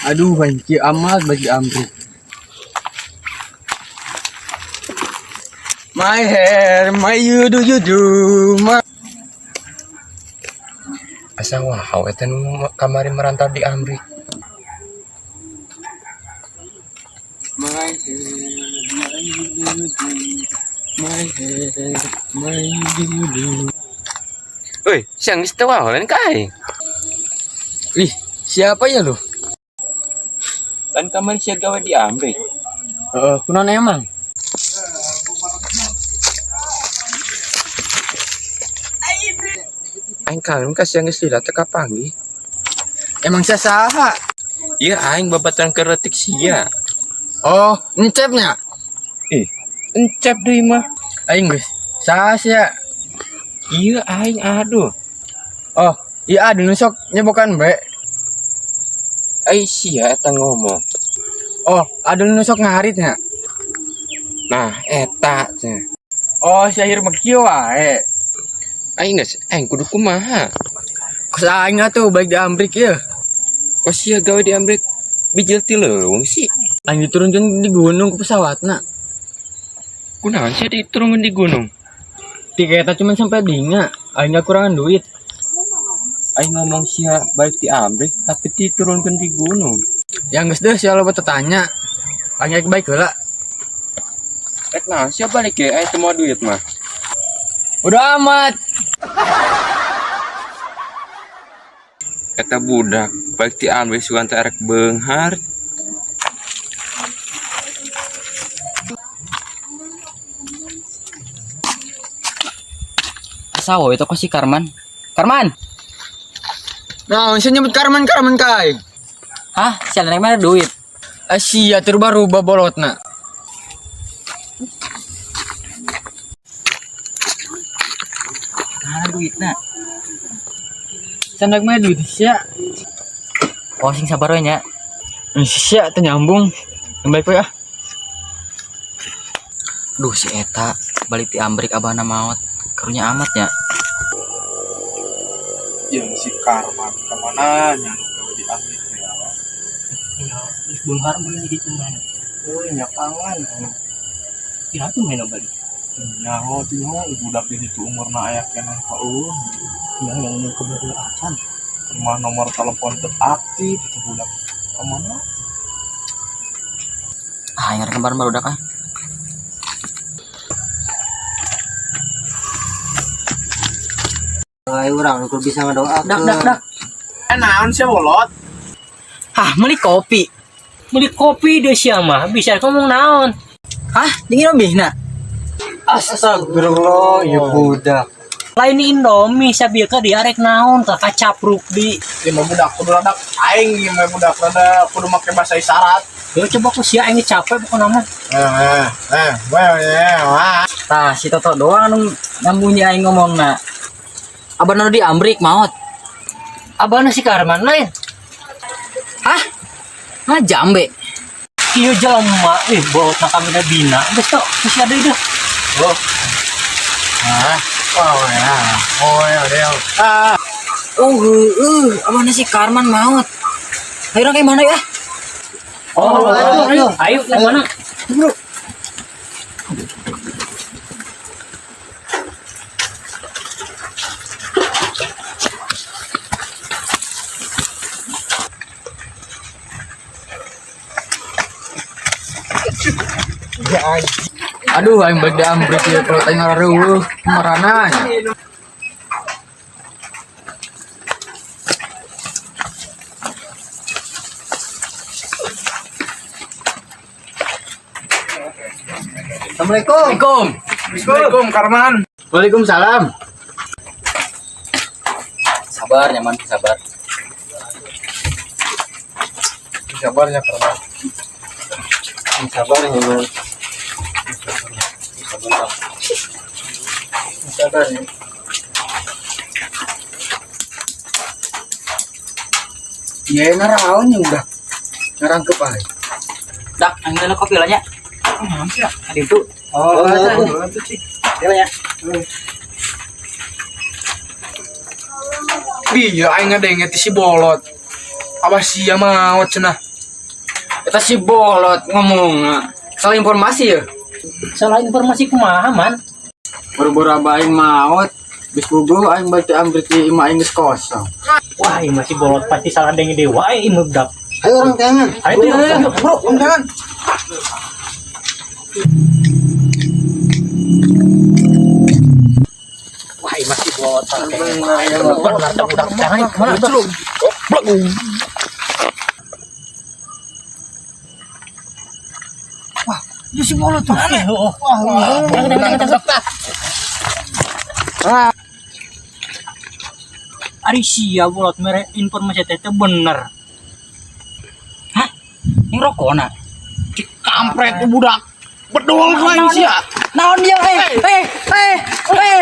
Aduh, aing kieu amat bagi amruk. My hair, my you do you do, my. Asa wow eta nu kamari merantau di Amrik. My hair, my you do you do, my hair, my you do you do. Euy, siang geus teu wow lain ka aing. Ih, siapa ya lu? Kan kamari sia gawe di Amrik. Heeh, kunaon emang? Aing kangen ka sia geus lila teu kapanggih. Emang sia saha? Ieu aing babaturan keur leutik sia. Oh, encepnya. Ih, encep deui mah. Aing geus. Saha sia? Ieu aing aduh. Oh, iya aduh nu sok nyebokan bae. Ai sia eta ngomong. Oh, aduh nu sok ngaritnya. Nah, eta cenah. Oh, si akhir mah kieu wae. Aing geus aing kudu kumaha? Kos aing atuh balik di Amrik ieu. Kos sia gawe di Amrik bijil ti leuweung sih. Aing diturunkeun di gunung ke pesawatna. Kunaon sia diturunkeun di gunung? Tiketnya cuma sampai dinga, aing kurangan duit. Aing ngomong sia balik di Amrik tapi diturunkeun di gunung. Yang geus deh sia loba tetanya. Aing rek baik heula. Rek naon sia balik ge aing teu moal duit mah. Udah amat. Eta budak balik ti Amrik sugan teh arek beunghar. Asawo itu kok si Karman. Karman. Nah, sia nyebut Karman Karman kai. Hah, si rek mana duit? Sia terubah-rubah bolotna. Mana duitna? Sandak mah duit sia. Oh, sing sabar we nya. Sia teu nyambung. Yang baik we ah. Duh, si eta balik ti Amrik abahna maot. Karunya amat nya. Yang si Karman kemana nya nu gawe di Amrik teh ya. Iya, terus beunghar bener gitu mana. Euy nya kangen. Kira tuh main balik. Nyaho teh nyaho budak di ditu umurna aya keneh pa eueuh. Yang yang umur kebaru acan. Rumah nomor telepon teu aktif itu budak. Kemana? Ah, yang kemarin baru ah. Ayo urang ukur bisa ngadoakeun. Dak dak dak. Naon sih bolot? Hah, meuli kopi. Beli kopi deh sia mah, bisa ngomong naon. Hah, dingin Indomie na. Astagfirullah, ya budak. Lain Indomie sabil ka diarek naon ka kacapruk di. Ieu mah budak kudu rada aing ieu mah budak rada kudu make bahasa isyarat. Yo coba ku sia aing capek pokona mah. Wah. Tah, si Toto doang nu nyambungnya aing ngomongna. Abah nu di Amrik maot. Abahna si Karman lain. Hah? Nah, jambe. Kieu jelema ih bolotna kami da bina. Geus tok, ku sia deui dah. Oh. Ah, oh ya. Oh ya, ya. Ah. Oh, heueuh, abahna si Karman maot. Ayo urang kayak mana ya? Oh, ayo, ayo, ayo mana? Bro. Aduh, aing balik di Amrik ieu kalau aing ngareueuh marana nya. Assalamualaikum. Assalamualaikum. Assalamualaikum Karman. Waalaikumsalam. Sabar nyaman, sabar. Sabarnya Karman. Sabar nyaman. Sabar ya. Iya, naraon ya udah. Ngarangkep aing. Dak, aing ngeunah kopi lah nya. Ada itu. Oh, Iya nya. Iya aing ngadenge ti si bolot. Abah sia maot cenah. Eta si bolot ngomong salah informasi ya. Salah informasi kumaha, Man? Boro-boro abah aing maot. Geus puguh aing balik ti Amrik di imah aing geus kosong. Wah, ini masih bolot pasti salah dengi dewa eh ini budak. Ayo urang teangan. Ayo, ayo, ayo, Bro, urang teangan. Wah, ini masih bolot pakai. Bener budak jangan kemana tuh? Wah, itu si bolot tuh. Wah, jangan, jangan, jangan, jangan. Ari sia bolot mere informasi teh teh bener. Hah? Ini rokok na. Kampret tuh budak. Bedol ku aing sia. Naon dia eh eh eh eh.